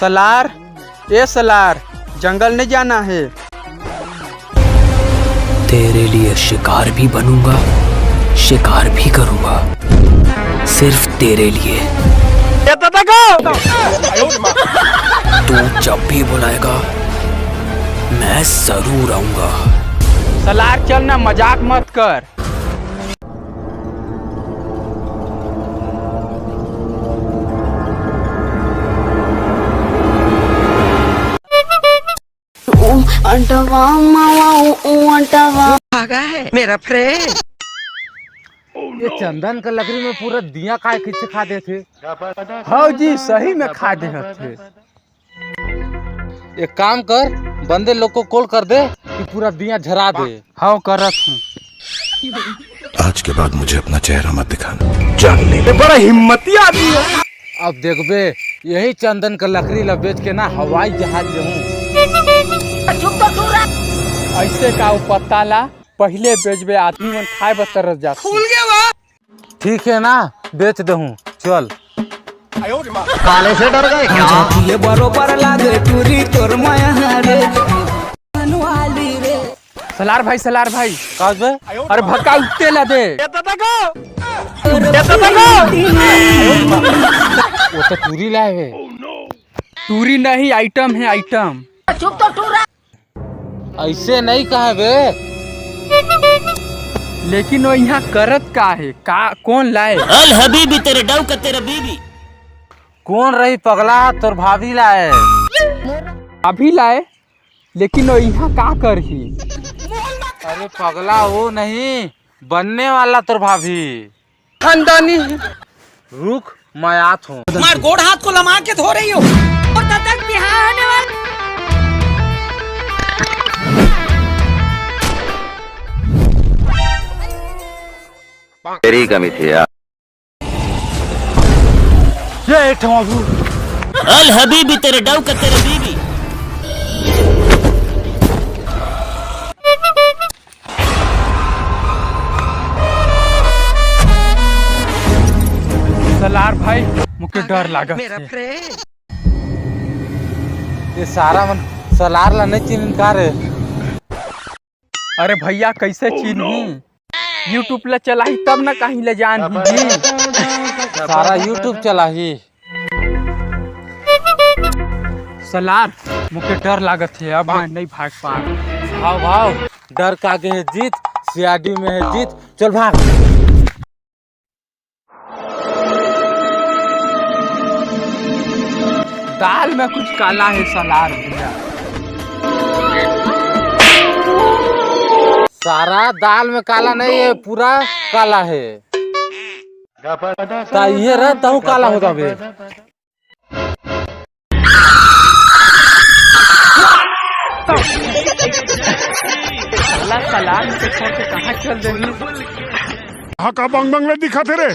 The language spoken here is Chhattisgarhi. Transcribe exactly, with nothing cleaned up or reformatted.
सलार, ए सलार, जंगल नहीं जाना है। तेरे लिए शिकार भी बनूंगा, शिकार भी करूंगा, सिर्फ तेरे लिए। तू जब भी बुलाएगा, मैं जरूर आऊंगा। सलार, चल ना, मजाक मत कर। अंटवा मावा, ऊ, ऊ अंटवा। भागा है मेरा फ्रेंड। ये चंदन के लकड़ी में पूरा दिया काय खींच खा देथे। हाँ जी, सही में खा देथे। एक काम कर, बंदे लोग को कॉल कर दे कि पूरा दिया झरा दे। हाँ, करत हूँ। आज के बाद मुझे अपना चेहरा मत दिखाना, जान ले। ये बड़ा हिम्मती आदमी है। अब देखबे, यही चंदन का लकड़ी ला बेच के ना हवाई जहाज लेहूं। ऐसे का उ पत्ता ला पहिले बेचबे, आदमी मन खाए बर तरस जाथे। ठीक है ना, बेच देहूं, चल। काले से डर गए क्या? ये बरोबर लागे टूरी तोर माया रे। सलार भाई, सलार भाई। का बे? अरे भक्का उत्ते ला दे। वो तो टूरी लाए हे। टूरी नहीं, आइटम है, आइटम। ऐसे नहीं कहे बे। लेकिन वो यहाँ करत का है? का, कौन लाए? अल हबीबी तेरे डव का तेरा बीबी। कौन रही पगला, तोर भाभी लाए। भाभी लाए, लेकिन वो यहाँ का करही? अरे पगला, वो नहीं, बनने वाला तोर भाभी। खानदानी। रुक, मैं आत हूँ। मार गोड़ हाथ को लमा के धो रही हो और तब तक बिहार आने वाला। तेरी कमी थी यार। ये एक ठो अबू। अल हबीबी तेरे डव का तेरे बीबी। सलार भाई, मुके डर लागत हे। ये सारा मन सलार ला नहीं चिन्हिन का रे? अरे भैया, कैसे चिन्ही? YouTube ला चलाही तब न कहीं ले जानही जी। सारा YouTube चलाही। सलार, मुके डर लागत हे, अब मैं नहीं भाग पाव। भाव, भाव, डर का आगे है जीत, सीआईडी में है जीत, चल भाग। दाल में कुछ काला है सलार भैया। सारा दाल में काला नहीं है, पूरा काला है। ता ये रह, तहु काला हो जाबे। साला सलार के छोड़ के कहाँ चल देली? हाँ, का बंग बंग ले दिखा थे रे?